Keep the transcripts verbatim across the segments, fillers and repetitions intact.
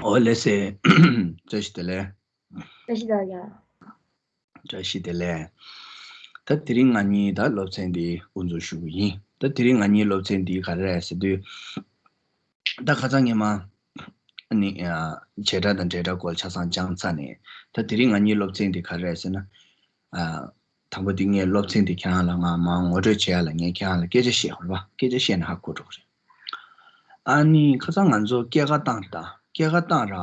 ཨོ་ལགས་སེ། བཀྲ་ཤིས་བདེ་ལེགས། བཀྲ་ཤིས་བདེ་ལེགས། བཀྲ་ཤིས་བདེ་ལེགས། ད་དེ་རིང་ང་གཉིས་ད་སློབ་ཚན་འདི་དབུ་འཛུགས་ཞུ་གི་ཡིན། ད་དེ་རིང་ང་གཉིས་སློབ་ཚན་འདི་ག་རེ་རེད་ཟེར་དུས། ད་ཁ་སང་ངས་མ། ཨ་ནི། བྱེད་སྒྲ་དང་འབྲེལ་སྒྲ་སྐོར་ཆ་ཚང་སྦྱངས་ཚར་ནས། ད་དེ་རིང་ང་གཉིས་སློབ་ཚན་འདི་ག་རེ་རེད་ཟེར་ན། དང་པོ་འདི་ངས་སློབ་ཚན་འདི་ཁྱེད་རང་ལ་ང་མ་ངོ་སྤྲོད་བྱེད་ཡ་ལ་ངས་ཁྱེད་རང་ལ་སྐད་ཆ་བཤད་དགོས་རེད་པ། སྐད་ཆ་བཤད་ན་ཧ་གོ་འགྲོ་གི་རེད། ཨ་ནི་ཁ་སང་ང་ཚོ་སྐྱེས་སྐར་བཏང་རེད་ད། སྐྱེས་སྐར་བཏང་ར།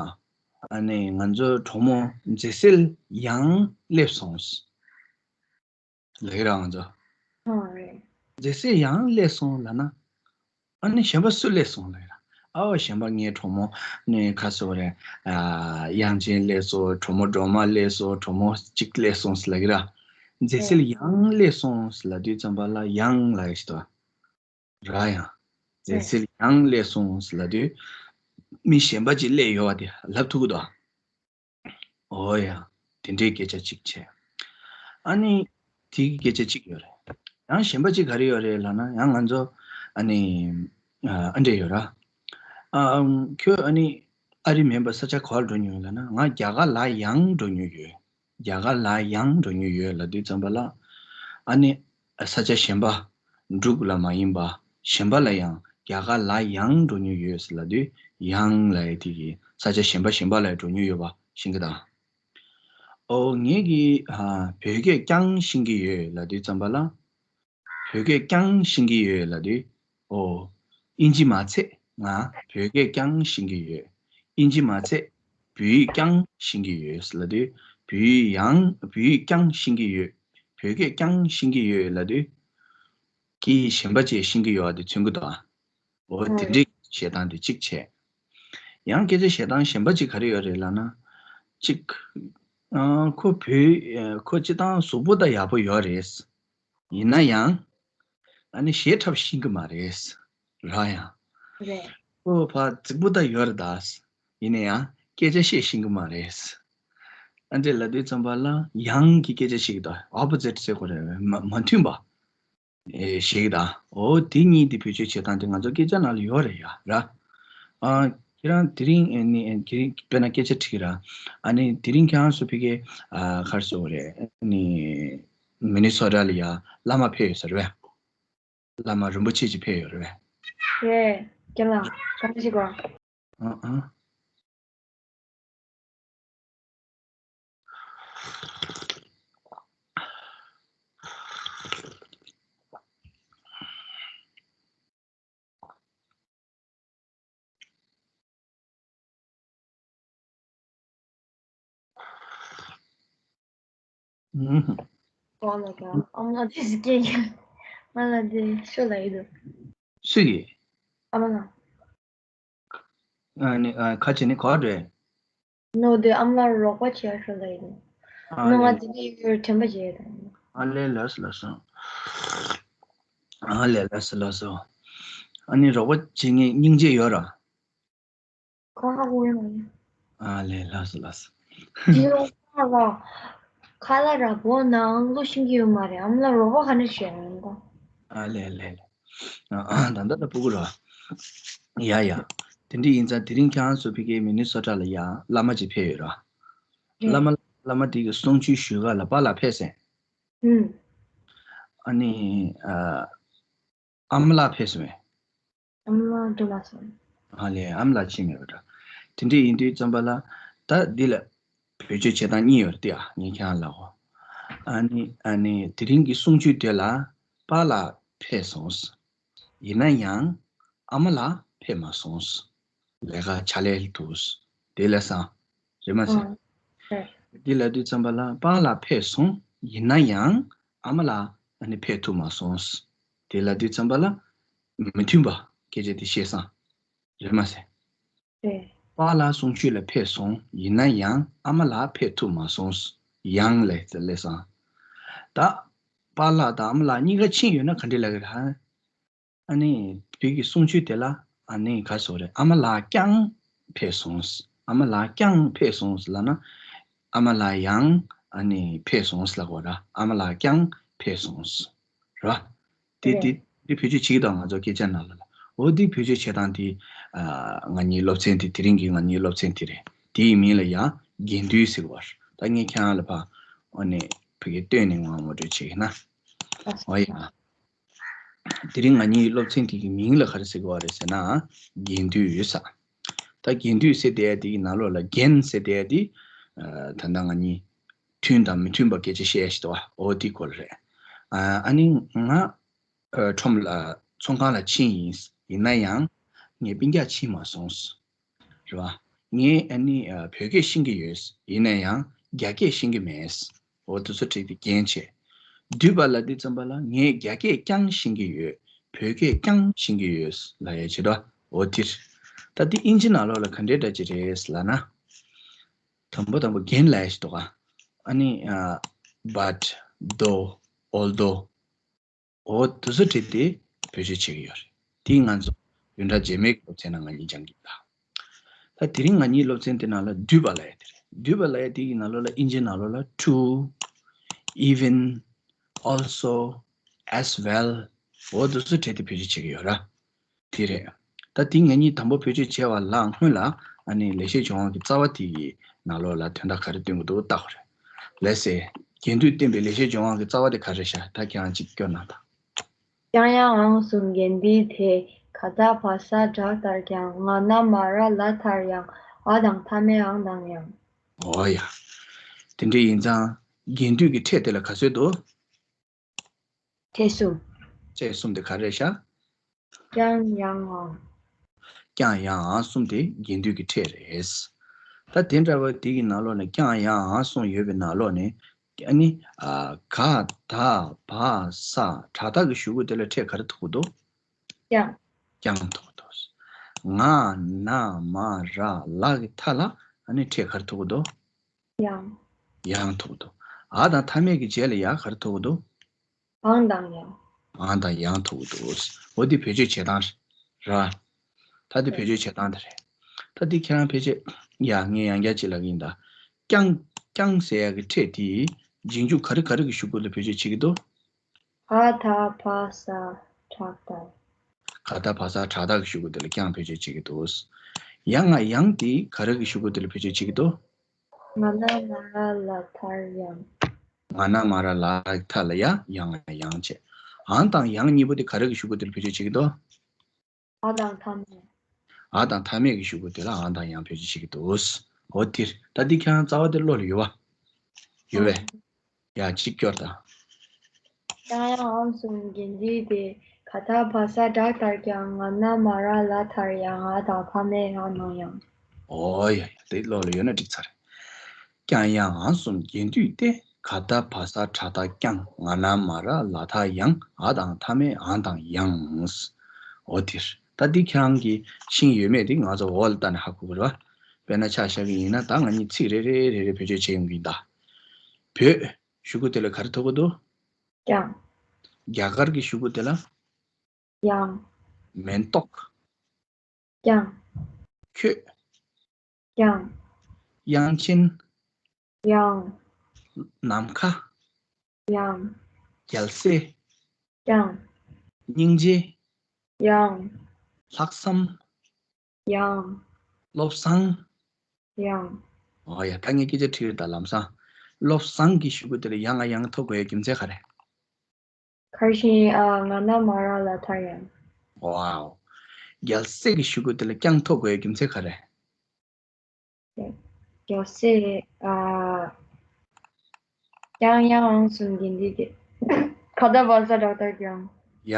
ཨ་ནི་ང་ཚོའི་གྲོགས་མོ་མཛེས་སེལ་ཡང་སླེབས་སོང་། ལགས་ར་ང་ཚོ། ཨ་རེད། མཛེས་སེལ་ཡང་སླེབས་སོང་ལབ་ན། ཨ་ནི་གཞན་པ་སུ་སླེབས་སོང་ལབ་ར། ཨའོ་གཞན་པ་ངའི་གྲོགས་མོ་ནི་ག་སོ་རེད། ཨ་དབྱངས་ཅན་སླེབས་སོང་། གྲོགས་མོ་སྒྲོལ་མ་སླེབས་སོང་། གྲོགས་མོ་གཅིག་སླེབས་སོང་ལབ་ཀྱི་ར། མཛེས་སེལ་ཡང་སླེབས་སོང་ལབ་དུས་ཙམ་པ་ལ་ཡང་ལབ་ཡ་ཞིག་འདུག་ར་ཡང་། མཛེས་སེལ་ཡང་སླེབས་སོང་ལབ་དུས། མི་གཞན་པ་ཅིག་སླེབས་ཡོད་པ་དེ་ལབ་ཐུབ་ཀྱི་འདུག་ཨོ་ཡ། དེ་འདྲའི་སྐད་ཆ་གཅིག་བྱས། ཨ་ནི། དེའི་སྐད་ཆ་གཅིག་ཡོད་རེད། ཡང་གཞན་པ་གཅིག་ག་རེ་ཡོད་རེད་ལབ་ན། ཡང་ང་ཚོ་ཨ་ནི། ཨ་འདྲས་ཡོད་ར། ཨ་ཁྱོད་ཨ་ནི་ཨ་རི་མིན་པ་ས་ཆ་ག་པར་འགྲོ་མྱོང་ལབ་ན། ང་རྒྱ་གར་ལ་ཡང་འགྲོ་མྱོང་ཡོད། རྒྱ་གར་ལ་ཡང་འགྲོ་མྱོང་ཡོད་ལབ་དུས་ཙམ་པ་ལ། ཨ་ནི་ས་ཆ་གཞན་པ། འབྲུག་ལ་མ་ཡིན་པ་གཞན་པ་ལ་ཡང་རྒྱ་གར་ལ་ཡང་འགྲོ་མྱོང་ཡོད་ཟེར་ལབ་དུས། ཡང་ལབ་ཡ་དེ་གི་ས་ཆ་གཞན་པ་གཞན་པ་ལ་འགྲོ་མྱོང་ཡོད་པ་ཤེས་ཀྱི་དང་། ཨོ་ངས་ཀྱི་ཨ་བོད་སྐད་རྐྱང་ཤེས་ཀྱི་ཡོད་ལབ་དུས་ཙམ་པ་ལ། བོད་སྐད་རྐྱང་ཤེས་ཀྱི་ཡོད་ལབ་དུས། ཨོ། ཨིན་ཇི་མ་ཚད་ང་བོད་སྐད་རྐྱང་ཤེས་ཀྱི་ཡོད། ཨིན་ཇི་མ་ཚད་བོད་ཡིག་རྐྱང་ཤེས་ཀྱི་ཡོད་ལབ་དུས། བོད་ཡིག་ཡང་བོད་ཡིག་རྐྱང་ཤེས་ཀྱི་ཡོད། བོད་སྐད་རྐྱང་ཤེས་ཀྱི་ཡོད་ལབ་དུས། སྐད་གཞན་པ་ཅིག་ཤེས་ཀྱི་ཡོད་པ་དེ་མཚོན་གྱི་འདུག་ཨ། འོ་དེ་འདྲའི་བཤད་སྟངས་དེ་གཅིག་བྱས། ཡང་སྐད་ཆ་བཤད་སྟངས་གཞན་པ་ཅིག་ག་རེ་ཡོད་རེད་ལབ་ན། གཅིག་ཨ་ཁོ་བོད་ཁོ་སྤྱིར་བཏང་གཟུགས་པོ་ད་ཡག་པོ་ཡོད་རེད། ཡིན་ན་ཡང་། ཨ་ནི་གཞས་འཁྲབ་ཤེས་ཀྱི་མ་རེད། ར་ཡང་། རེད། ཁོ་ཕར་རྫིག་པོ་ད་ཡོད་རེད་ད། ཡིན་ན་ཡང་སྐད་ཆ་བཤད་ཤེས་ཀྱི་མ་རེད། ཨ་འདྲས་ལབ་དུས་ཙམ་པ་ལ་ཡང་གི་སྐད་ཆ་བཤད་ཀྱི་འདུག opposite ཟེར་དགོས་རེད། མ་མ་མཐུན་པ། ཨེ་ཞིག་དང་། འོ་དེ་གཉིས་དེ་བེད་སྤྱོད་བྱེད་སྟངས་དེ་ང་ཚོ་སྐད་ཆ་ནང་ལ་ཡོད་རེད་ཡ་ར། ཨ་ཁྱེད་རང་དེ་རིང་ཨེ་ནི་ཨེ་དེ་རིང་དཔེར་ན་སྐད་ཆ་དྲིས་ར། ཨ་ནི་དེ་རིང་ཁྱེད་རང་ཚོ་ཕ་གི་ཨ་ག་རེ་ཟེར་དགོས་རེད། ཨ་ནི་མི་ནི་སོ་ཊ་ལ་ཡ་བླ་མ་ཕེབས་ཡོད་ས་རེད་པས། བླ་མ་རིན་པོ་ཆེ་ཅིག་ཕེབས་ཡོད་རེད་པས། རེད། རྒན་ལགས་ག་རེ་ཞིག་གོ་ཨ་ཨ། ཨུམ། གོང་ལ་ཀྱང་ཨ་མ་དེ་ཟིག་སྐད་ཀྱང་ང་ལ་དེ་ཤོད་ལ་ཡི་འདུག་སུ་ཡིས། ཨ་མ་ལ། ཨ་ནི་ཨ་ཁ་ཆེ་ནི་ག་རེ། ནོ་དེ་ཨ་མ་ལ་རོགས་པ་བྱེད་ཡ་ཤོད་ལ་ཡི་འདུག་ཨ་ནོ་ང་ལེ། དེ་ནི་ཡོད་དྲན་པ་བྱེད་ཡ་དང་། ཨ་ལེ་ལགས་སོ་ལགས་སོ། ཨ་ལེ་ལགས་སོ་ལགས་སོ། ཨ་ནི་རོགས་པ་བྱེད་མཁན་སྙིང་རྗེ་ཡོད་ར། ཁོ་ཧ་གོ་ཡོད་མ་རེད། ཨ་ལེ་ལགས་སོ་ལགས་སོ། ཇི་ལོ་ཁ་ལ་ཁ་ལ་ར་བོ་ནང་ལོ་ཤིང་གི་ཡོད་མ་རེད། ཨམ་ལ་རོགས་པ་ག་ནས་བྱས་ཡོང་གོ་ཨ་ལེ་ལེ་ལེ། ཨ་ཨ་ད་ལྟ་ད་ཕྲུ་གུ་ར། ཡ་ཡ། དེ་འདྲ་ཡིན་ཙང་དེ་རིང་ཁྱེད་རང་ཚོ་ཕ་གིའི་མི་ནི་སོ་ཊ་ལ་ཡ་བླ་མ་ཅིག་ཕེབས་ཡོད་ར། རེད། བླ་མ་བླ་མ་དེ་གི་གསུང་ཆོས་ཞུ་ག་ལ་པཱ་ལགས་ཕེབས་སོང་། ཨུམ། ཨ་ནི་ཨ། ཨ་མ་ལགས་ཕེབས་སོང་བས། ཨ་མ་ལགས་འགྲོ་མ་སོང་། ཨ་ལས་ཨ་མ་ལགས་ཕྱིན་མེད་པ་འདྲ། དེ་འདྲ་ཡིན་དུས་ཙམ་པ་ལ། ད་འདི་ལ་བེད་སྤྱོད་བྱེད་སྟངས་གཉིས་ཡོད་རེད་དེ། ཨ་ངས་ཁྱེད་རང་ལབ་གོ་ཨ་ནི་ཨ་ནི་དེ་རིང་གི་གསུང་ཆོས་དེ་ལ་པཱ་ལགས་ཕེབས་སོང་། ཡིན་ན་ཡང་ཨ་མ་ལགས་ཕེབས་མ་སོང་། ལས་ཀ་ཕྱག་ལས་འདུག་དེ་ལ་སང་། རེད་མ་ཟེར། ཨང་། རེད། འདི་ལབ་དུས་ཙམ་པ་ལ་པཱ་ལགས་ཕེབས་སོང་། ཡིན་ན་ཡང་ཨ་མ་ལགས་ཨ་ནི་ཕེབས་ཐུབ་མ་སོང་། དེ་ལབ་དུས་ཙམ་པ་ལ་མི་མཐུན་པ་སྐད་ཆ་དེ་བཤད་སང་། རེད་མ་ཟེར། རེད། པཱ་ལགས་གསུང་ཆོས་ལ་ཕེབས་སོང་། ཡིན་ན་ཡང་ཨ་མ་ལགས་ཕེབས་ཐུབ་མ་སོང་། ཡང་ལབ་ལབ་སང་། ད་པཱ་ལགས་དང་ཨ་མ་ལགས་གཉིས་ཀ་ཕྱིན་ཡོད་ན་ག་འདྲ་ལབ་ཀྱི་རེད། ཨ་ནི་བོད་ཀྱི་གསུང་ཆོས་དེ་ལ་ཨ་ནི་ག་རེ་ཟེར་དགོས་རེད། ཨ་མ་ལགས་རྐྱང་ཕེབས་སོང་། ཨ་མ་ལགས་རྐྱང་ཕེབས་སོང་ལབ་ན། ཨ་མ་ལགས་ཡང་ཨ་ནི་ཕེབས་སོང་ལབ་དགོས་ར། ཨ་མ་ལགས་རྐྱང་ཕེབས་སོང་། ར། དེ་རེད། དེ་དེ་བེད་སྤྱོད་བྱེད་ཀྱི་འདུག་ང་ཚོ་སྐད་ཆ་ནང་ལ་ལ། འོ་འདི་བེད་སྤྱོད་བྱེད་སྟངས་དེ་ང་གཉིས་སློབ་ཚན་དེ་དེ་རིང་གི་ང་གཉིས་སློབ་ཚན་དེ་རེད། དེའི་མིང་ལ་ཡང་རྒྱན་སྡུད་ཟེར་བ་རེད། ད་ངས་ཁྱེད་རང་ལ་ཕ་ཨོ་ནས་ཕ་གི་སྟོན་ནས་ངོ་ངོ་སྤྲོད་བྱེད་ཀྱི་ན། ཨོ་ཡ། དེ་རིང་ང་གཉིས་སློབ་ཚན་དེ་གི་མིང་ལ་ག་རེ་ཟེར་གི་བ་རེད་ཟེར་ན། རྒྱན་སྡུད་ཡོད་ས། ད་རྒྱན་སྡུད་ཟེར་བསྡད་ཡ་དེ་གི་ནང་ལོགས་ལ་རྒྱན་ཟེར་བསྡད་ཡ་དེ་ད་ལྟ་ང་གཉིས་མཐུན་དང་མི་མཐུན་པ་སྐད་ཆ་བཤད་ཡ་ཞིག་འདུག་བ། འོ་དེ་སྐོར་རེད། ཨ་ནི་ང་ཁྲོམ་ལ་ཚོང་ཁང་ལ་ཕྱིན་ཡིན། ཡིན་ན་ཡང་ངས་སྤུན་ཀྱག་ཕྱིན་མ་སོང་། རེད་བ། ངས་ཨ་ནི་བོད་སྐད་ཤེས་ཀྱི་ཡོད། ཡིན་ན་ཡང་རྒྱ་སྐད་ཤེས་ཀྱི་མེད། འོ་དེ་ཚོ་བྲིས་ཏེ་རྒྱན་བྱས། སྡུད་པ་ལ་འདི་ཙམ་པ་ལ་ངས་རྒྱ་སྐད་རྐྱང་ཤེས་ཀྱི་ཡོད། བོད་སྐད་རྐྱང་ཤེས་ཀྱི་ཡོད་ལབ་ཡ་བྱེད་དོ། འོ་དེར། ད་འདི་ཨིན་ཇི་ནང་ལོགས་ལ་ག་འདྲའི་འདྲ་ཅིག་རེད་ལབ་ན། དང་པོ་དང་པོ་རྒྱན་ལབ་ཡ་ཞིག་འདུག་ག་ཨ་ནི་but, though, although འོ་དེ་ཚོ་བྲིས་ཏེ་བེད་སྤྱོད་བྱེད་ཀྱི་ཡོད་རེད། དེ་ང་ཚོ་བདུན་ཕྲག་རྗེས་མའི་སློབ་ཚན་ནང་ང་གཉིས་སྦྱང་གི་ཡིན་ད། ད་དེ་རིང་ང་གཉིས་སློབ་ཚན་དེ་ནང་ལ་སྡུད་པ་ལབ་ཡ་དེ་རེད། སྡུད་པ་ལབ་ཡ་དེ་གི་ནང་ལོགས་ལ་ཨིན་ཇི་ནང་ལོགས་ལ་too, even, also, as well འོ་དེ་ཚོ་བྲིས་ཏེ་བེད་སྤྱོད་བྱེད་ཀྱི་ཡོད་ར། དེ་རེད། ད་དེ་ངེད་གཉིས་དང་པོ་བེད་སྤྱོད་བྱས་པ་ལ་སྔོན་ལ་ཨ་ནི་ལེགས་བཤད་ལྗོན་དབང་གི་རྩ་བ་དེ་ཡི་ནང་ལོགས་ལ་དོན་དག་ག་རེ་སྟོན་གྱི་འདུག་ལྟ་དགོས་རེད། ལགས་སེ། རྒྱན་སྡུད་བསྟན་པའི་ལེགས་བཤད་ལྗོན་དབང་གི་རྩ་བ་དེ་ག་རེ་ཤག་ད་ཁྱེད་རང་གཅིག་སྐྱོར་གནང་དང་། ཀྱང་ཡང་འང་གསུམ་རྒྱན་སྡུད་དེ། ག་ད་བ་ས་དྲག་མཐར་ཀྱང་། ང་ན་མ་ར་ལ་མཐར་ཡང་། འ་དང་མཐའ་མེད་འང་དང་ཡང་། འོ་ཡ། དེ་འདྲ་ཡིན་ཙང་རྒྱན་སྡུད་ཀྱི་ཕྲད་དེ་ལ་ག་ཚོད་འདུག་ཕྲད་གསུམ། ཕྲད་གསུམ་དེ་ག་རེ་ཤག་ཀྱང་ཡང་འང་། ཀྱང་ཡང་འང་གསུམ་དེ་རྒྱན་སྡུད་ཀྱི་ཕྲད་རེད། ད་དེ་འདྲ་བ་དེ་གི་ནང་ལོགས་ནས་ཀྱང་ཡང་འང་གསུམ་ཡོད་པའི་ནང་ལོགས་ནས་ཨ་ནི་ག་ད་བ་ས་དྲག་མཐའ་གི་གཞུག་གུ་དེ་ལ་ཕྲད་ག་རེ་ཐུག་གི་འདུག་ཀྱང་། ཀྱང་ཐུག་གི་འདུག་ང་ན་མ་ར་ལ་གི་མཐའ་ལ་ཨ་ནི་ཕྲད་ག་རེ་ཐུག་གི་འདུག་ཡང་། ཡང་ཐུག་གི་འདུག་འ་དང་མཐའ་མེད་ཀྱི་རྗེས་ལ་ཡ་ག་རེ་ཐུག་གི་འདུག་འང་དང་ཡང་། འང་དང་ཡང་ཐུག་གི་འདུག་འོ་འདི་བེད་སྤྱོད་བྱེད་སྟངས་རེད། ད་འདི་བེད་སྤྱོད་བྱེད་སྟངས་དེ་རེད། ད་འདི་ཁྱེད་རང་ཕལ་ཆེར་ཡ་ངས་ཡང་བསྐྱར་ཅིག་ལབ་ཀྱི་ཡིན་ད། ཀྱང་། ཀྱང་ཟེར་ཡ་གི་ཕྲད་དེ་རྗེས་འཇུག་ག་རེ་ག་རེ་གི་གཞུག་གུ་ལ་བེད་སྤྱོད་བྱེད་ཀྱི་འདུག་ག་ད་བ་ས་དྲག་མཐར། ག་ད་བ་ས་དྲག་མཐའ་གི་གཞུག་གུ་དེ་ལ་ཀྱང་བེད་སྤྱོད་བྱེད་ཀྱི་འདུག་ཡང་ང་ཡང་དེ་ག་རེ་གི་གཞུག་གུ་དེ་ལ་བེད་སྤྱོད་བྱེད་ཀྱི་འདུག་ང་ན་མ་ར་ལ་མཐར་ཡང་། ང་ན་མ་ར་ལ་མཐའ་ལ་ཡ་ཡང་ཡང་བྱས། འང་དང་ཡང་གཉིས་པོ་དེ་ག་རེ་གི་གཞུག་གུ་དེ་ལ་བེད་སྤྱོད་བྱེད་ཀྱི་འདུག་འ་དང་མཐའ་མེད། འ་དང་མཐའ་མེད་ཀྱི་གཞུག་གུ་དེ་ལ་འང་དང་ཡང་བེད་སྤྱོད་བྱེད་ཀྱི་འདུག་འོ་དེ་ད་འདི་ཁྱེད་རང་རྩ་བ་དེ་བློ་ལ་ཡོད་པ། ཡོད་པས། ཡ་གཅིག་སྐྱོར་དང་། ཀྱང་ཡང་འང་གསུམ་རྒྱན་སྡུད་དེ། ག་ད་བ་ས་དྲག་མཐར་ཀྱང་། ང་ན་མ་ར་ལ་མཐར་ཡང་། འ་དང་མཐའ་མེད་འང་དང་ཡང་། འོ་ཡ་ཡ་དེ་བློ་ལ་ཡོད་ན་འགྲིག་ཚར། ཀྱང་ཡང་འང་གསུམ་རྒྱན་སྡུད་དེ། ག་ད་བ་ས་དྲག་མཐར་ཀྱང་། ང་ན་མ་ར་ལ་མཐར་ཡང་། འ་དང་མཐའ་མེད་འང་དང་ཡང་། འོ་དེར་ད་འདི་ཁྱེད་རང་གིས་ཤེས་ཡོད་མེད་དེ་ང་ཚོ་འོག་ལ་ལྟ་ནས་ཧ་གོ་དགོས་རེད་བ། དཔེར་ན་ཆ་བཞག་གི་ཡིན་ན་ད་ང་གཉིས་ཚིག་རེ་རེ་རེ་རེ་བེད་སྤྱོད་བྱེད་ཡོང་གི་ཡིན་ད། བོད། གཞུག་གུ་དེ་ལ་ག་རེ་ཐུག་གི་འདུག་ཀྱང་། རྒྱ་གར་གྱི་གཞུག་གུ་དེ་ལ། ཡང་། མེ་ཏོག་ཀྱང་། ཁྱོད། ཀྱང་། དབྱངས་ཅན། ཡང་། ནམ་མཁའ། ཡང་། རྒྱལ་སྲས། ཀྱང་། སྙིང་རྗེ། ཡང་། ལྷག་བསམ། ཡང་། བློ་བཟང་། ཡང་། ཨོ་ཡ་ད་ངས་སྐད་ཆ་དྲིས་རེད་ད་ལམ་སང་། བློ་བཟང་གི་གཞུག་གུ་དེ་ལ་ཡང་ང་ཡང་ཐོགས་དགོས་ཡ་རྒྱུ་མཚན་ག་རེ། གར་ཤིང་ཨ་ང་ན་མ་ར་ལ་མཐར་ཡང་། ཝའོ། རྒྱལ་སྲས་ཀྱི་གཞུག་གུ་དེ་ལ་ཀྱང་ཐོགས་དགོས་ཡ་རྒྱུ་མཚན་ག་རེ། རྒྱལ་སྲས་ཨ། ཀྱང་ཡང་འང་གསུམ་རྒྱན་སྡུད་དེ། ག་ད་བ་ས་དྲག་མཐར་ཀྱང་། ཡ།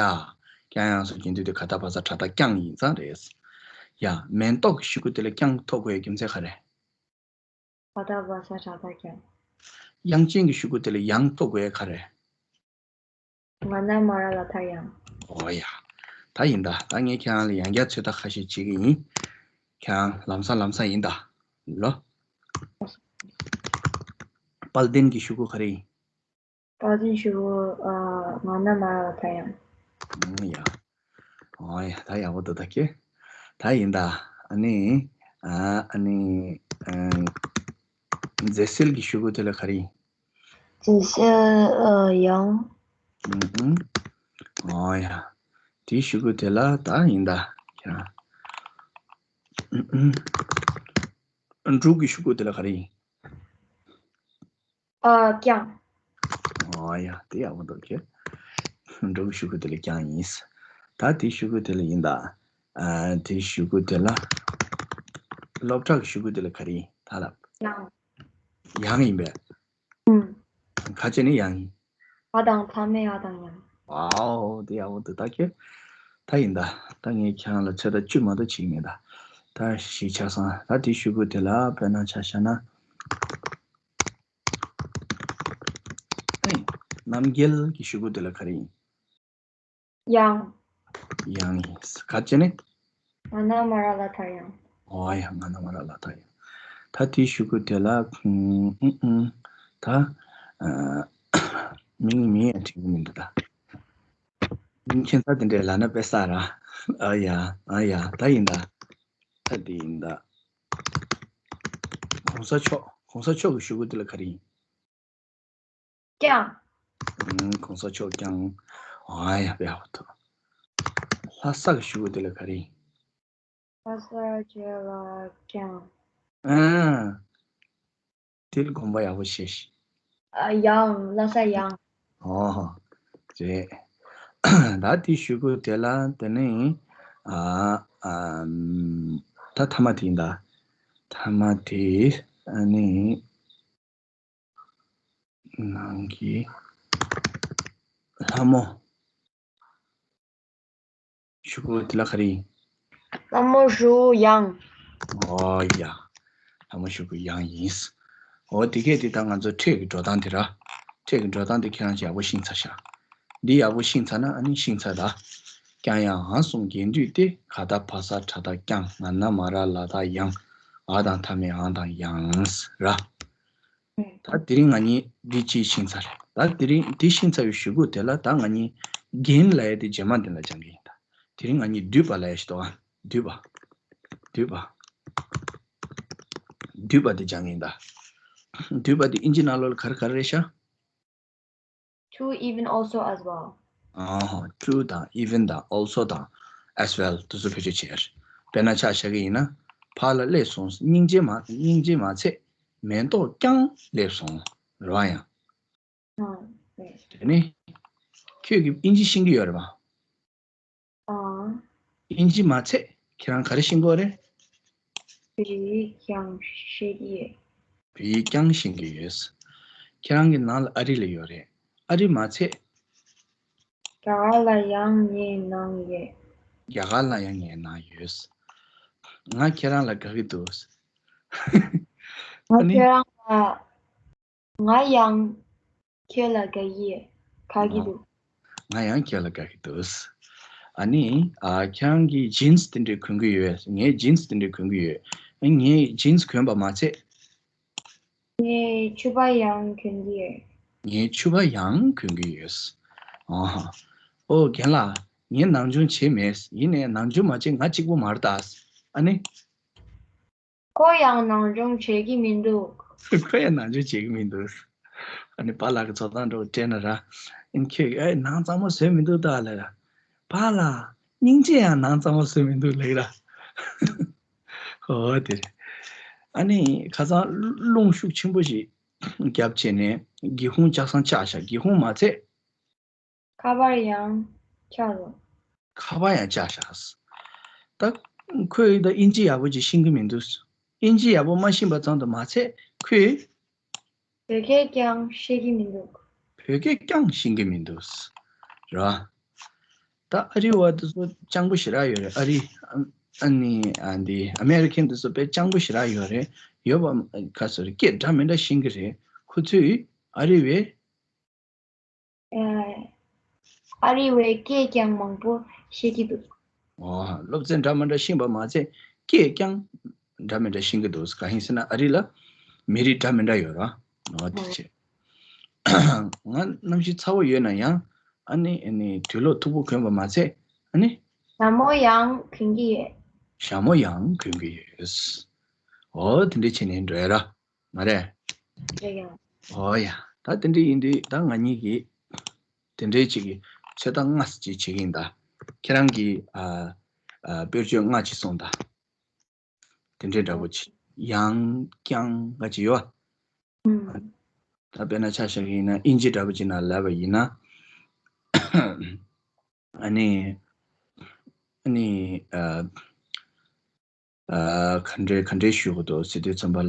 ཀྱང་ཡང་གསུམ་རྒྱན་སྡུད་དེ་ག་ད་བ་ས་དྲག་མཐར་ཀྱང་ཡིན་ཙང་རེད། ཡ། མེ་ཏོག་གི་གཞུག་གུ་དེ་ལ་ཀྱང་ཐོགས་དགོས་ཡ་རྒྱུ་མཚན་ག་རེ། ག་ད་བ་ས་དྲག་མཐར་ཀྱང་། དབྱངས་ཅན་གྱི་གཞུག་གུ་དེ་ལ་ཡང་ཐོགས་དགོས་ཡ་ག་རེ། ང་ན་མ་ར་ལ་མཐར་ཡང་། ཨོ་ཡ། ད་ཡིན་ད། ད་ངས་ཁྱེད་རང་ལ་ཡང་བསྐྱར་ཚོད་ལྟ་ཁ་ཤས་བྱེད་ཀྱི་ཡིན། ཁྱེད་རང་ལམ་སང་ལམ་སང་ཡིན་ད། ལོ། དཔལ་ལྡན་གྱི་གཞུག་གུ་ག་རེ་ཡིན། དཔལ་ལྡན་གཞུག་གུ་ཨ་ང་ན་མ་ར་ལ་མཐར་ཡང་། ཨང་ཡ། ཨོ་ཡ་ད་ཡག་པོ་འདུག་ད་ཁྱེད། ད་ཡིན་ད། ཨ་ནི། ཨ་ཨ་ནི། ཨ། མཛེས་སེལ་གྱི་གཞུག་གུ་དེ་ལ་ག་རེ་ཡིན། མཛེས་སེལ་ཨ་ཡང་། ཨུམ་ཨུམ། ཨོ་ཡ། དེའི་གཞུག་གུ་དེ་ལ་ད་ཡིན་ད། ཁྱེད་རང་། འབྲུག་གི་གཞུག་གུ་དེ་ལ་ག་རེ་ཡིན། ཨ། རྐྱང་། ཨ་ཡ། དེ་ཡག་པོ་འདུག་ཁྱེད། འབྲུག་གི་གཞུག་གུ་དེ་ལ་རྐྱང་ཡིན། ད་དེའི་གཞུག་གུ་དེ་ལ་ཡིན་ད། ཨ། དེའི་གཞུག་གུ་དེ་ལ། སློབ་གྲྭ་གི་གཞུག་གུ་དེ་ལ་ག་རེ་ཡིན་ད་ལབ། ཡང་། ཡང་ཡིན་པས། ཨུམ། ག་ཅི་ནས་ཡང་ཡིན། ཨ་དང་མཐའ་མེད་ཨ་དང་ཡང་། ཝའོ། དེ་ཡག་པོ་འདུག་ད་ཁྱེད། ད་ཡིན་ད། ད་ངས་ཁྱེད་རང་ལ་ཚོད་ལྟ་བཅུ་མ་གཏོགས་བྱེད་ཀྱི་མེད་ད། ད་གཞིས་ཆགས་སོང་། ད་དེའི་གཞུག་གུ་དེ་ལ་དཔེར་ན་ཆ་བཞག་ན། ཨེ། རྣམ་རྒྱལ་གྱི་གཞུག་གུ་དེ་ལ་ག་རེ་ཡིན། ཡང་། ཡང་ཡིན། ག་ཅི་ནས། ང་ན་མ་ར་ལ་ད་ཡང་། ཨོ་ཡ། ང་ན་མ་ར་ལ་ད་ཡང་། ད་དེའི་གཞུག་གུ་དེ་ལ། ཨུ་ཨུ། ད། ཨ། མིང་མིང་ཡང་འབྲི་གི་མི་འདུག་ད། མིང་ཁྱད་མཚར་དེ་འདྲའི་ལབ་ན་དཔེ་བསགས་ར། ཨ་ཡ། ཨ་ཡ། ད་ཡིན་ད། ད་དེ་ཡིན་ད། གོང་ས་མཆོག་གོང་ས་མཆོག་གི་གཞུག་གུ་དེ་ལ་ག་རེ་ཡིན། རྐྱང་། ཨུམ། གོང་ས་མཆོག་རྐྱང་། ཨ་ཡ། དཔེ་ཡག་པོ་འདུག་ལྷ་ས་གི་གཞུག་གུ་དེ་ལ་ག་རེ་ཡིན། ལྷ་ས་ཁྱེད་ལ་རྐྱང་། ཨ། དེ་ལ་དགོངས་པ་ཡག་པོ་བཞེས་ཤིག་ཨ། ཡང་། ལྷ་ས་ཡང་། ཨོ། རེད། ད་དེའི་གཞུག་གུ་དེ་ལ་དེ་ནི། ཨ། ཨ། ད་མཐའ་མ་དེ་ཡིན་ད། མཐའ་མ་དེ། ཨ་ནི། ནང་གི་ལྷ་མོ། གཞུག་གུ་དེ་ལ་ག་རེ་ཡིན། ལྷ་མོ་གཞུག་གུ་ཡང་། ཨོ་ཡ། ལྷ་མོ་གཞུག་གུ་ཡང་ཡིན། འོ། དེ་གས་དེ་ད་ང་ཚོ་ཕྲད་ཀྱི་འགྲོ་སྟངས་དེ་ར། ཕྲད་ཀྱི་འགྲོ་སྟངས་དེ་ཁྱེད་རང་ཚོ་ཡག་པོ་ཤེས་ཚར་ཤག་འདི་ཡག་པོ་ཤེས་ཚར་ན་ཨ་ནི་ཤེས་ཚར་ད། རྐྱང་ཡང་འང་གསུམ་རྒྱན་སྡུད་དེ། ག་ད་བ་ས་ཏྲ་ད་རྐྱང་། ང་ན་མ་ར་ལ་ད་ཡང་། འ་དང་མཐའ་མེད་འང་དང་ཡང་ར། ད་དེ་རིང་ང་གཉིས་འདི་གཅིག་ཤེས་ཚར་རེད། ད་དེ་རིང་འདི་ཤེས་ཚར་བའི་གཞུག་གུ་དེ་ལ་ད་ང་གཉིས་རྒྱན་ལབ་ཡ་དེ་རྗེས་མ་འདི་ལ་སྦྱང་གི་ཡིན་ད། དེ་རིང་ང་གཉིས་སྡུད་པ་ལབ་ཡ་ཞིག་འདུག་ཨ། སྡུད་པ། སྡུད་པ། སྡུད་པ་དེ་སྦྱང་གི་ཡིན་ད། སྡུད་པ་དེ་ཨིན་ཇི་ནང་ལོགས་ལ་ག་རེ་ག་རེ་རེད་ཤག true, even, also, as well. ཨ་ཧ། true དང་even དང་also དང་as well དེ་ཚོ་བེད་སྤྱོད་བྱས། དཔེར་ན་ཆ་བཞག་གི་ཡིན་ན། ཕར་ལ་སླེབས་སོང་། སྙིང་རྗེ་མ་སྙིང་རྗེ་མ་ཚད་མེ་ཏོག་རྐྱང་སླེབས་སོང་། རེད་པ། ཡང་། ཨ། རེད། དེ་ནི་ཁྱོད་ཀྱིས་ཨིན་ཇི་ཤེས་ཀྱི་ཡོད་རེད་པ། ཨ། ཨིན་ཇི་མ་ཚད་ཁྱེད་རང་ག་རེ་ཤེས་ཀྱི་ཡོད་རེད། བོད་ཡིག་ཀྱང་ཤེས་ཀྱི་ཡོད། བོད་ཡིག་ཀྱང་ཤེས་ཀྱི་ཡོད། ཁྱེད་རང་གི་ནང་ལ་ཨ་རི་ལ་ཡོད་རེད། ཨ་རི་མ་ཚད། རྒྱ་གར་ལ་ཡང་ངའི་ནང་ཡོད། རྒྱ་གར་ལ་ཡང་ངའི་ནང་ཡོད། ང་ཁྱེད་རང་ལ་དགའ་གི་འདུག་ང་ཨ་ནི་ཁྱེད་རང་ལ། ང་ཡང་ཁྱེད་ལ་དགའ་ཡི། དགའ་གི་འདུག་ང་ཡང་ཁྱེད་ལ་དགའ་གི་འདུག་ཨ་ནི། ཨ། ཁྱེད་རང་གིས་ཇིན་སི་དེ་འདྲ་གོན་གི་ཡོད། ངས་ཇིན་སི་དེ་འདྲ་གོན་གི་ཡོད། ངས་ཇིན་སི་གོན་པ་མ་ཚད། ངས་ཕྱུ་པ་ཡང་གོན་གི་ཡོད། ངས་ཕྱུ་པ་ཡང་གོན་གི་ཡོད། ཨ་ཧ། ཨོ། རྒན་ལགས། ངས་ནང་སྦྱོང་བྱས་མེད། ཡིན་ནའི་ནང་སྦྱོང་མ་བྱས་ང་གཅིག་པོ་མ་རེད་ད། ཨ་ནི། ཁོ་ཡང་ནང་སྦྱོང་བྱེད་ཀྱི་མི་འདུག་ཁོ་ཡང་ནང་སྦྱོང་བྱེད་ཀྱི་མི་འདུག་ཨ་ནི་པཱ་ལགས་ཀྱི་འཚོ་སྟངས་འདྲ་བོ་དྲན་ན་ར། ཨ་ནི་ཁྱོད་ཀྱིས་ཨེ་ནང་གཙང་མ་བཟོས་མི་འདུག་ད་ལབ་ར། པཱ་ལགས། སྙིང་རྗེ་ཡང་ནང་གཙང་མ་བཟོས་མི་འདུག་ལབ་ར། ཨོ་དེ་རེད། ཨ་ནི་ཁ་སང་རླུང་ཤུགས་ཆེན་པོ་ཞིག་བརྒྱབ་བྱས་ནས་སྒེའུ་ཁུང་ལྕགས་ཟམ་བཅག་བཞག་སྒེའུ་ཁུང་མ་ཚད། ཁ་པར་ཡང་ཆག་སོང་། ཁ་པར་ཡང་ཆག་བཞག་ད་ཁོས་ད་ཨིན་ཇི་ཡག་པོ་ཅིག་ཤེས་ཀྱི་མི་འདུག་ཨིན་ཇི་ཡག་པོ་མ་ཤེས་པ་ཙམ་དུ་མ་ཚད་ཁོས། བོད་སྐད་ཀྱང་ཤེས་ཀྱི་མི་འདུག་བོད་སྐད་ཀྱང་ཤེས་ཀྱི་མི་འདུག་ར། ད་ཨ་རི་བ་དེ་ཚོ་སྤྱང་པོ་ཞེ་དྲག་ཡོད་རེད། ཨ་རི། ཨ་ནི་ཨ་འདི་ཨ་མེ་རི་ཁན་དེ་ཚོ་དཔེ་སྤྱང་པོ་ཞེ་དྲག་ཡོད་རེད། ཡོད་པ་ག་ཚོད་རེད། སྐད་འདྲ་མི་འདྲ་ཤེས་ཀྱི་རེད། ཁོ་ཚོས་ཨ་རི་བའི། ཨ་རི་བའི་སྐད་ཀྱང་མང་པོ་ཤེས་ཀྱི་འདུག་ཨོ། སློབ་ཚན་འདྲ་མི་འདྲ་ཤེས་པ་མ་ཚད་སྐད་ཀྱང་འདྲ་མི་འདྲ་ཤེས་ཀྱི་འདུག་གང་ཡིན་ཟེར་ན་ཨ་རི་ལ་མི་རིགས་འདྲ་མི་འདྲ་ཡོད་ར། ཨོ་དེ་བྱས། ང་གནམ་གཤིས་ཚ་བོ་ཡོད་ན་ཡང་ཨ་ནི་ཨ་ནི་དུག་ལོག་མཐུག་པོ་གོན་པ་མ་ཚད་ཨ་ནི། ཞྭ་མོ་ཡང་གོན་གྱི་ཡོད། ཞྭ་མོ་ཡང་གོན་གྱི་ཡོད། ཨོ་དེ་འདྲ་བྱས་ནས་འགྲོ་ཡ་ར། མ་རེད། རེད་ཡ། ཨོ་ཡ། ད་དེ་འདྲ་ཡིན་དུས་ད་ང་གཉིས་ཀྱིས་དེ་འདྲའི་ཅིག་གི་ཚོད་ལྟ་སྔ་ཙམ་ཅིག་བྱེད་ཀྱི་ཡིན་ད། ཁྱེད་རང་གིས་ཨ་ཨ་དཔེར་བརྗོད་སྔ་ཕྱི་གསུངས་དང་། དེ་འདྲའི་འདྲ་པོ་ཅིག་ཡང་ཀྱང་ང་ཅིག་ཡོད། ཨ། ད་དཔེར་ན་ཆ་བཞག་གི་ཡིན་ན་ཨིན་ཇི་འདྲ་པོ་ཅིག་ནང་ལབ་པ་ཡིན་ན། ཨ་ནི། ཨ་ནི། ཨ། ཨ། ག་འདྲའི་ག་འདྲའི་ཞུ་དགོས་འདུག་ཟེར་དུས་ཙམ་པ་ལ།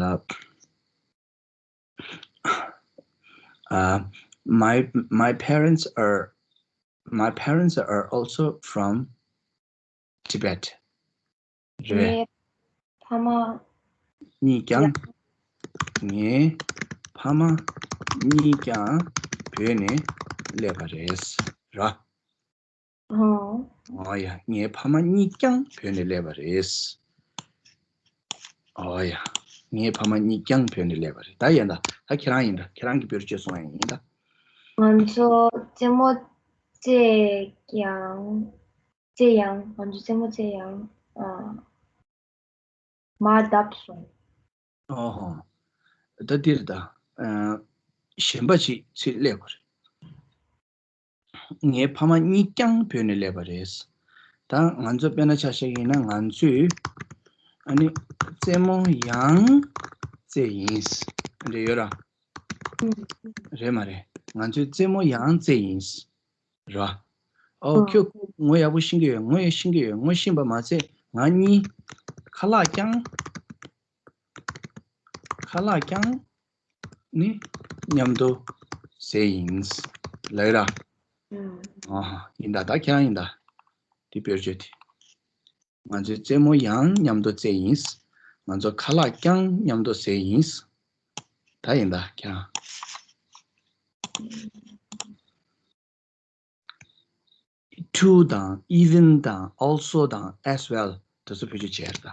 ཨ། my my parents are my parents are also from Tibet. རེད། ངའི་ཕ་མ། གཉིས་ཀྱང་། ཡང་། ངའི་ཕ་མ་གཉིས་ཀྱང་བོད་ནས་སླེབས་པ་རེད། ར། ཨོ། ཨོ་ཡ། ངའི་ཕ་མ་གཉིས་ཀྱང་བོད་ནས་སླེབས་པ་རེད། ཨོ་ཡ། ངའི་ཕ་མ་གཉིས་ཀྱང་བོད་ནས་སླེབས་པ་རེད། ད་ཡིན་ད། ད་ཁྱེད་རང་ཡིན་ད། ཁྱེད་རང་གི་དཔེར་བརྗོད་སོང་ཡ་ཡིན་ད། ང་ཚོ་རྩེད་མོ་རྩེ་ཡང་། རྩེ་ཡང་། ང་ཚོ་རྩེད་མོ་རྩེ་ཡང་། ཨ། མར་བརྡབས་སོང་། ཨོ་ཧོ། ད་འདིར་ད། ཨ། གཞན་པ་ཞིག་ཚུར་སླེབས་པ་རེད། ངའི་ཕ་མ་གཉིས་ཀྱང་བོད་ནས་སླེབས་པ་རེད། ད་ང་ཚོ་དཔེར་ན་ཆ་བཞག་ཡིན་ན་ང་ཚོས་ཨ་ནི་རྩེད་མོ་ཡང་རྩེ་ཡིན། འདྲ་ཡོད་ར། ཨུམ། རེད་མ་རེད། ང་ཚོས་རྩེད་མོ་ཡང་རྩེ་ཡིན། ར། ཨོ། ཨོ། ཁྱོད་ངོ་ཡག་པོ་ཤེས་ཀྱི་ཡོད། ངོ་ཡང་ཤེས་ཀྱི་ཡོད། ངོ་ཤེས་པ་མ་ཚད་ང་གཉིས་ཁ་ལག་ཀྱང་། ཁ་ལག་ཀྱང་ནི་མཉམ་དུ་ཟས་ཡིན། ལགས་ར། ཨུམ། ཨ་ཧ། ཡིན་ད། ད་ཁྱེད་རང་ཡིན་ད། དེ་དཔེར་བརྗོད་དེ། ང་ཚོས་རྩེད་མོ་ཡང་མཉམ་དུ་རྩེ་ཡིན། ང་ཚོ་ཁ་ལག་ཀྱང་མཉམ་དུ་ཟས་ཡིན། ད་ཡིན་ད་ཁྱེད་རང་། too དང་even དང་also དང་as well དེ་ཚོ་བེད་སྤྱོད་བྱས་རེད་ད།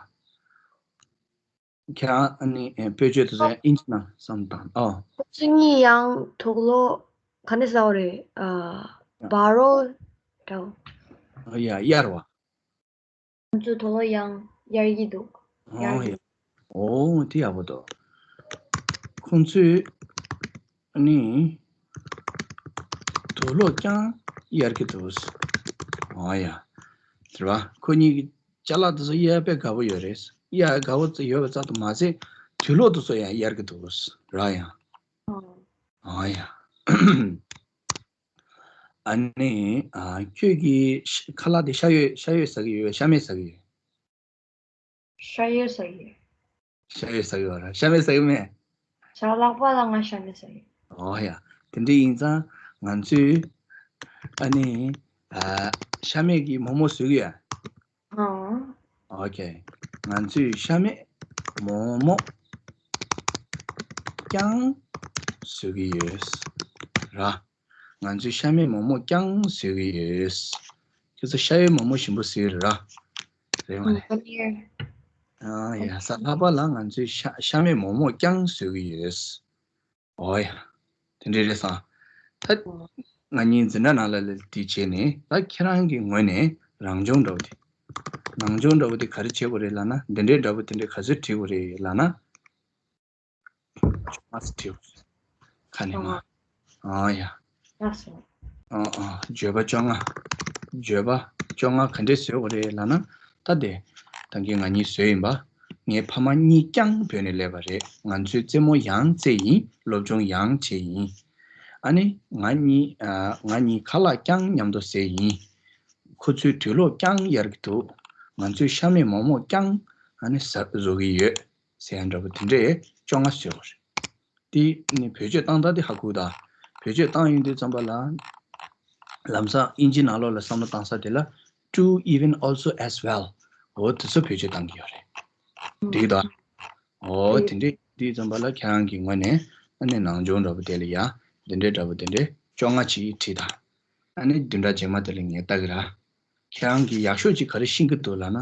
ཁྱེད་རང་ཨ་ནི་ཨེ་བེད་སྤྱོད་དེ་ཚོ་ཡང་ཨིན་ཇི་ནང་བསམ་བཏང་། ཨོ། ཁོ་ཚོ་གཉིས་ཡང་དུག་ལོག་ག་ནས་ཟ་བ་རེད། ཨ། ཡ། བ་རོ་འདྲ་བོ། ཨ་ཡ། གཡར་བ། ང་ཚོ་དུག་ལོག་ཡང་གཡར་གྱི་འདུག་ཨོ་གཡར་གྱི། ཡ། ཨོ་དེ་ཡག་པོ་འདུག་ཁོང་ཚོས་ཨ་ནི་དུག་ལོག་ཀྱང་གཡར་གྱི་འདུག་ཨོ་ཡ། ཟེར་བ། ཁོ་གཉིས་ཀྱི་ཅ་ལག་དེ་ཚོ་གཡར་དཔེ་དགའ་པོ་ཡོད་རེད། གཡར་དགའ་པོ་ཡོད་པ་ཙམ་དུ་མ་ཟད་དུག་ལོག་དེ་ཚོ་ཡང་གཡར་གྱི་འདུག་ར་ཡང་། ཨོ། ཨོ་ཡ། ཨ་ནི་ཨ་ཁྱོད་ཀྱིས་ཤ་ཁ་ལག་དེ་ཤ་ཡོད་ཤ་ཡོད་ཟ་གི་ཡོད། ཤ་མེད་ཟ་གི་ཡོད། ཤ་ཡོད་ཟ་གི་ཡོད། ཤ་ཡོད་ཟ་གི་ཡོད་ར། ཤ་མེད་ཟ་གི་མེད། ཞག་ལྷག་པ་ལ་ང་ཤ་མེད་ཟ་གི་ཡོད། ཨོ་ཡ། དེ་འདྲ་ཡིན་ཙང་ང་ཚོས་ཨ་ནི་ཨ་ཤ་མེད་ཀྱི་མོག་མོག་བཟོ་གི་ཡོད། ཨོ། ཨོ་ཁེ། ང་ཚོས་ཤ་མེད་མོག་མོག་ཀྱང་བཟོ་གི་ཡོད་ར། ང་ཚོས་ཤ་མེད་མོག་མོག་ཀྱང་བཟོ་གི་ཡོད། ཁྱོད་ཚོ་ཤ་ཡོད་མོག་མོག་ཞིམ་པོ་བཟོས་རེད་ར། རེད་མ་རེད། ཨ་ཡ། གཟའ་ལྷག་པ་ལ་ང་ཚོས་ཤ་ཤ་མེད་མོག་མོག་ཀྱང་བཟོ་གི་ཡོད། ཨོ་ཡ། དེ་འདྲ་རེད་སོང་། ད་ང་གཉིས་འཛིན་གྲྭ་ནང་ལ་ལ་དེ་བྱས་ནས་ད་ཁྱེད་རང་གི་ངོས་ནས་རང་སྦྱོང་འདྲ་བོ་དེ། རང་སྦྱོང་འདྲ་བོ་དེ་ག་རེ་བྱེད་དགོས་རེད་ལབ་ན། འདི་འདྲའི་འདྲ་བོ་དེ་འདྲའི་ག་ཚོད་བྲིས་དགོས་རེད་ལབ་ན། ཅོ་ལྔ་ཙམ་བྲིས་དགོས་རེད། ཁ་ནས་མར། ཨ་ཡ། ལགས་སོ། ཨ་ཨ། བརྗོད་པ་བཅོ་ལྔ། བརྗོད་པ་བཅོ་ལྔ་ག་འདྲས་བཟོས་དགོས་རེད་ལབ་ན། ད་དེ་ད་གིན་ང་གཉིས་བཟོས་ཡིན་པ། ངའི་ཕ་མ་གཉིས་ཀྱང་བོད་ནས་སླེབས་པ་རེད། ང་ཚོས་རྩེད་མོ་ཡང་རྩེ་ཡིན། སློབ་སྦྱོང་ཡང་བྱས་ཡིན། ཨ་ནི་ང་གཉིས་ཨ་ང་གཉིས་ཁ་ལག་ཀྱང་མཉམ་དུ་ཟས་ཡིན། ཁོ་ཚོས་དུག་ལོག་ཀྱང་གཡར་གྱི་འདུག་ང་ཚོས་ཤ་མེད་མོག་མོག་ཀྱང་ཨ་ནི་ཟ་བཟོ་གི་ཡོད། ཟེར་ཡ་འདྲ་པོ་དེ་འདྲས་བཅོ་ལྔ་བཟོས་པ་རེད། དེ་ནི་བེད་སྤྱོད་བཏང་སྟངས་དེ་ཧ་གོ་གི་ད། བེད་སྤྱོད་བཏང་ཡོང་དུས་ཙམ་པ་ལ། ལམ་སང་ཨིན་ཇི་ནང་ལོགས་ལ་བསམ་བློ་བཏང་ས་དེ་ལ། too, even, also, as well འོ་དེ་ཚོ་བེད་སྤྱོད་བཏང་གི་ཡོད་རེད། འགྲིག་གི་འདུག་འོ་དེ་འདྲས་དུས་ཙམ་པ་ལ་ཁྱེད་རང་གི་ངོས་ནས་ཨ་ནི་ནང་སྦྱོང་འདྲ་པོ་དེ་ལ་ཡ། དེ་འདྲས་འདྲ་པོ་དེ་འདྲས་བཅོ་ལྔ་ཅིག་བྲིས་དང་། ཨ་ནི་བདུན་ཕྲག་རྗེས་མ་དེ་ལ་ངས་ལྟ་གི་ར། ཁྱེད་རང་གིས་ཡག་ཤོས་ཅིག་ག་རེ་ཤེས་ཀྱི་འདུག་ལབ་ན།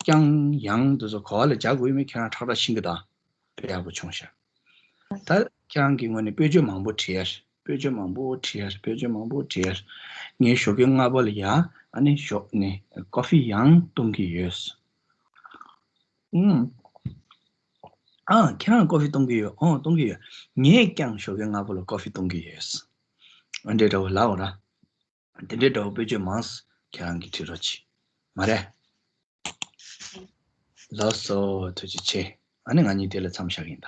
ཀྱང་ཡང་དེ་ཚོ་ག་བ་ལ་སྦྱར་དགོས་ཡོད་མེད་ཁྱེད་རང་ཁྲག་ཁྲག་ཤེས་ཀྱི་འདུག་དཔེ་ཡག་པོ་བྱུང་ཤག་ད་ཁྱེད་རང་གི་ངོས་ནས་དཔེ་བརྗོད་མང་པོ་བྲིས་ཡ། དཔེ་བརྗོད་མང་པོ་བྲིས་ཡ། དཔེ་བརྗོད་མང་པོ་བྲིས་ཡ། ངས་ཞོགས་ཀས་སྔ་པོ་ལ་ཡ། ཨ་ནི་ཞོགས་ནས་ཀོ་ཧྥི་ཡང་བཏུང་གི་ཡོད། ཨུམ། ཨ། ཁྱེད་རང་ཀོ་ཧྥི་བཏུང་གི་ཡོད། ཨོ། བཏུང་གི་ཡོད། ངས་ཀྱང་ཞོགས་ཀས་སྔ་པོ་ལ་ཀོ་ཧྥི་བཏུང་གི་ཡོད། ཨ་འདྲས་འདྲ་བོ་ལབ་འོ་ར། དེ་འདྲས་འདྲ་བོ་དཔེ་བརྗོད་མང་། ཁྱེད་རང་གིས་བྲིས་རོགས་གྱིས། མ་རེད། ལགས་སོ། ཐུགས་རྗེ་ཆེ། ཨ་ནི་ང་གཉིས་དེ་ལ་མཚམས་བཞག་གི་ཡིན་ད།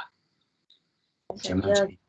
རྗེས་མ་ཡ། བྱེད།